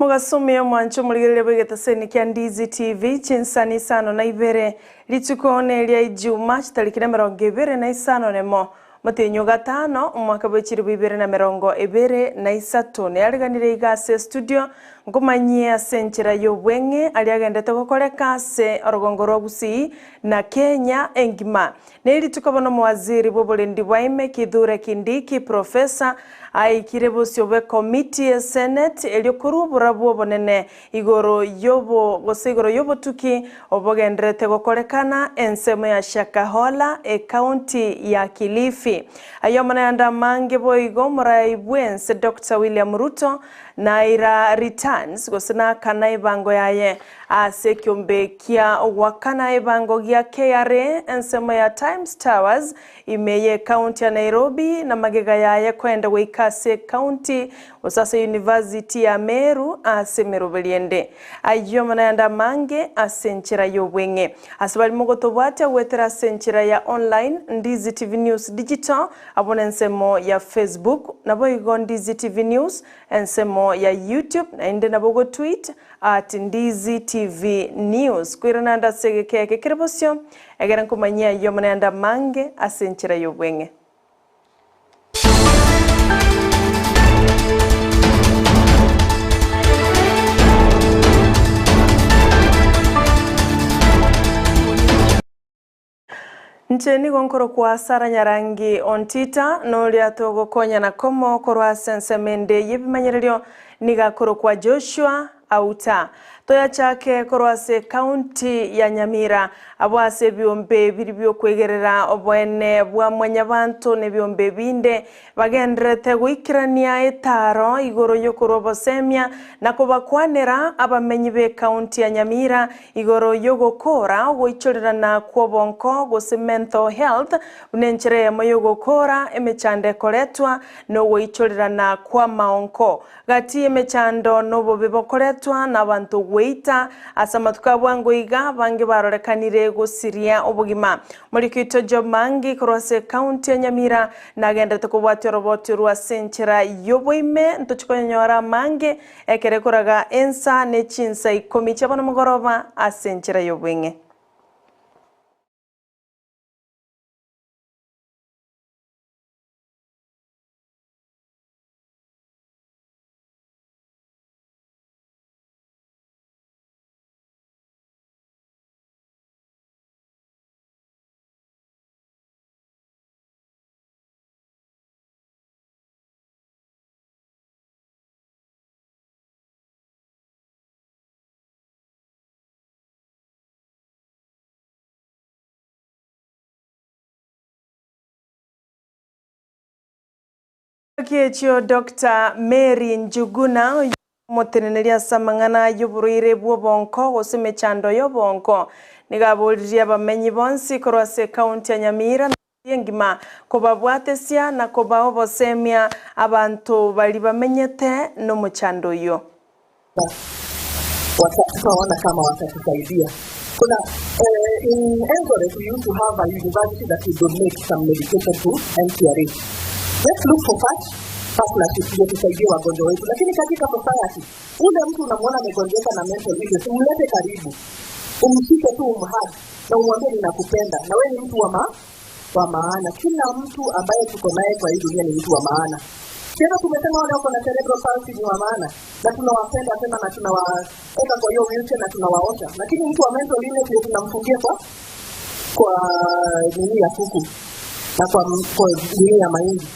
Mogasomia omwancho omorigereria bw'egetaseni kia Ndizi TV chinsani isano na ibere, rituko neria Ijuma chitariki 25 nemo, motienyi o gatano, omwaka bwe chilifu ibere na 23 neareganire iga ase estudio nkomanyie ase enchera y'obweng'e aria agendete gokoreka ase orogongo rwa Gusii na Kenya engima. Ne rituko bono omowaziri bw'oborendi bwaime Kithure Kindiki Professor aikire bosio bwe committee ye Senate erio korwa oborabu obonene igoro yobo gose igoro y'obotuki obogendererete gokorekana ensemo ya Shakahola ecounty ya Kilifi. Ayio amo nayande amange boigo omorai bwense Doctor William Ruto naira returns gose nakana ebango yaye Ase ekiombe kia ogoakana ebango gia KRA ensemo ya Times Towers ime ye ekaunti ya Nairobi na magega yaye koenda goika ase ekaunti gose ase University ya Meru ase emeroberi ende. Ayio amo nayande amange ase enchera y'obweng'e. Ase baria mogotobwatia goetera ase enchera ya online Ndizi TV News Digital abwo nensemo ya Facebook naboigo Ndizi TV News ensemo ya YouTube naende nabo ogotweet At Ndizi TV News. Koirana ande ase egeka eke kere bosio, egere nkomanyie ayio amo naende amange ase enchera y'obweng'e. Inche nigo nkorokwa Sarah Nyarangi Ontita, na oria togokonyana komo korwa ase ensemo ende y'ebimanyererio nigo akorokwa Joshua Auta. Toyachake korwa ase ekaunti ya Nyamira, abwo ase ebiombe biria bi'okwegerera oboene bwa mwanyabanto na ebiombe binde Bagendererete goikerania etaaro igoro y'okorua obosemia na kobakwanera abamenyi b'ekaunti ya Nyamira igoro y'ogokoora ogoichorerana kw'obonko gose mental health buna enchera eyemo y'ogokoora emechando ekoretwa nogoichorerana kw'amaonko Gati y'emechando nobobe bokoretwa nabanto gweita ase amatuko a bwango iga, abange barorekanire gosiria obogima. Moriki oito Job Mangi korwa ase ekaunti ya Nyamira nagenderete kobwatia oroboti orwo ase enchera y'oboime ntochi konyonyora amange ekero ekoraga ensa ne chinsa ikomi chia bono mogoroba ase enchera y'obweng'e. Chingaki echio Doctor Mary Njuguna oyio omoteneneri ase amang'ana y'oborwaire bw'obonko gose emechando y'obonko nigo aboririe abamenyi bonsi korwa ase ekaunti ya Nyamira na engima kobabwatesia na kobaa obosemia abanto baria bamenyete nomochando oyio. Tutaona kama watatusaidia. Kuna eh, in Eldoret we used to have a university that would donate some medication to MTRH. Let's look for such partnership ndio tusaidie wagonjwa wetu, lakini katika society ule mtu unamwona amegonjeka na mental illness, mlete karibu, umshike tu, umhug na umwambie ninakupenda, na wewe ni mtu wa ma wa maana. Kila mtu ambaye tuko naye kwa hii dunia ni mtu wa maana. Tena tumesema wale wako na cerebral palsy ni wa maana na tunawapenda tena na tunawaweka kwa hiyo wheelchair na tunawaosha, lakini mtu wa mental illness ndio tunamfungia kwa kwa nini ya kuku na kwa, kwa nini ya mahindi.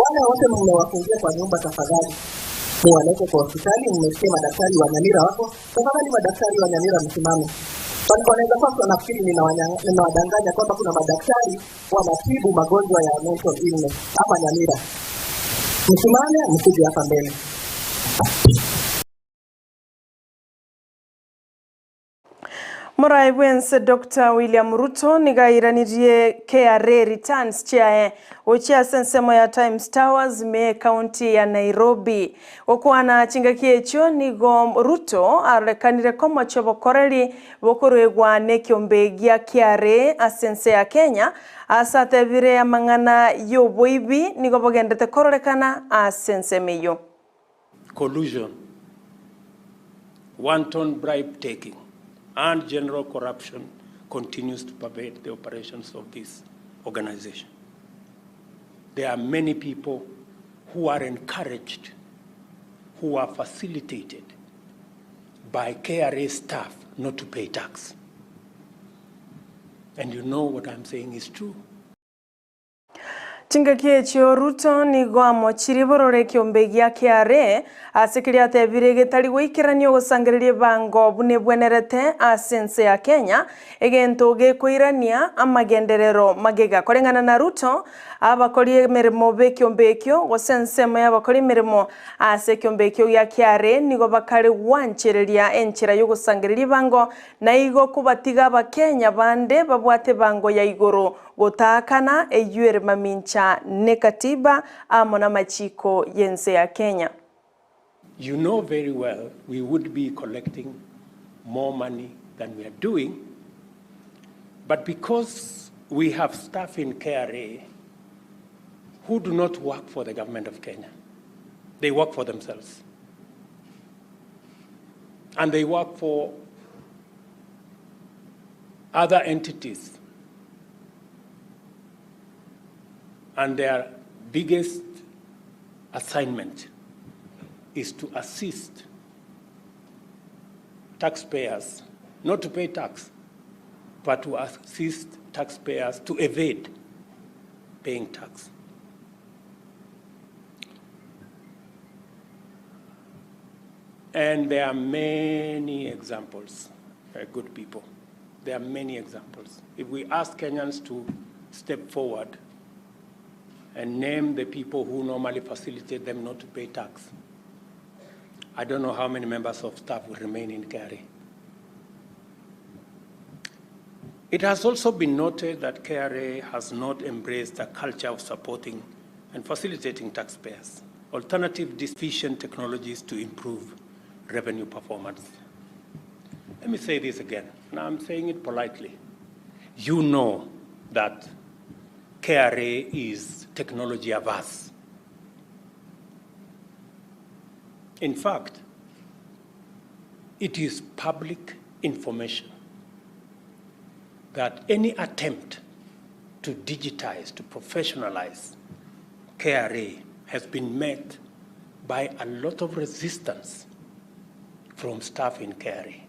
Wale wote mmewafungia kwa nyumba, tafadhali muwalete kwa hospitali. Mmesikia madaktari wa Nyamira wako, tafadhali madaktari wa Nyamira msimame. Wanaweza kuwa wanafikiri ninawadanganya kwamba kuna madaktari wanatibu magonjwa ya mental illness hapa Nyamira. Msimame mkuje hapa mbele. Morai bwense Doctor William Ruto nigo airanirie KRA returns chiaye gochia ase ensemo ya Times Towers ime ekaunti ya Nairobi. Gokwana chingaki echio nigo Ruto arorekanire komochia obokoreri bokoruegwa nekiombe gia KRA ase ense ya Kenya ase atebire amang'ana y'oboibi nigo bogendete kororekana ase ensemo eyio. Collusion. Wanton bribe taking and general corruption continues to pervade the operations of this organization. There are many people who are encouraged, who are facilitated by KRA staff not to pay tax. And you know what I'm saying is true. Chingaki echio Ruto nigo amochirie bororo ekiombe gia KRA ase keria atebire getari goikerania ogosangereria ebango buna ebwenerete ase ense ya Kenya, egento gekoirania amagenderero magega. Koreng'ana na Ruto, abakori emeremo b'ekiombe ekio gose ensemo y'abakori emeremo ase ekiombe ekio gia KRA nigo bakare gwanchereria enchera y'ogosangereria ebango na igo kobatiga abakenya bande babwate ebango ya igoro Gotaakana eyio ere mamincha ne katiba amo namachiko y'ense ya Kenya. You know very well we would be collecting more money than we are doing, but because we have staff in KRA who do not work for the government of Kenya, they work for themselves. And they work for other entities. And their biggest assignment is to assist taxpayers, not to pay tax, but to assist taxpayers to evade paying tax. And there are many examples, good people. There are many examples. If we ask Kenyans to step forward and name the people who normally facilitate them not to pay tax, I don't know how many members of staff will remain in KRA. It has also been noted that KRA has not embraced a culture of supporting and facilitating taxpayers, alternative efficient technologies to improve revenue performance. Let me say this again, and I'm saying it politely. You know that KRA is technology averse. In fact, it is public information that any attempt to digitize, to professionalize KRA has been met by a lot of resistance from staff in KRA.